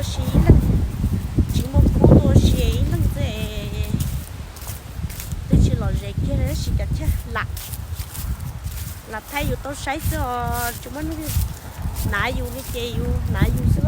Ua si ib leeg, tsis muaj khub ua si ib leeg xwb, twb tsis lom zem kiag li, tab sis kav tsij lam, lam thaij yus tau saib xwb os, tsis muaj neeg hnav yus li ces yus hnav yus xwb.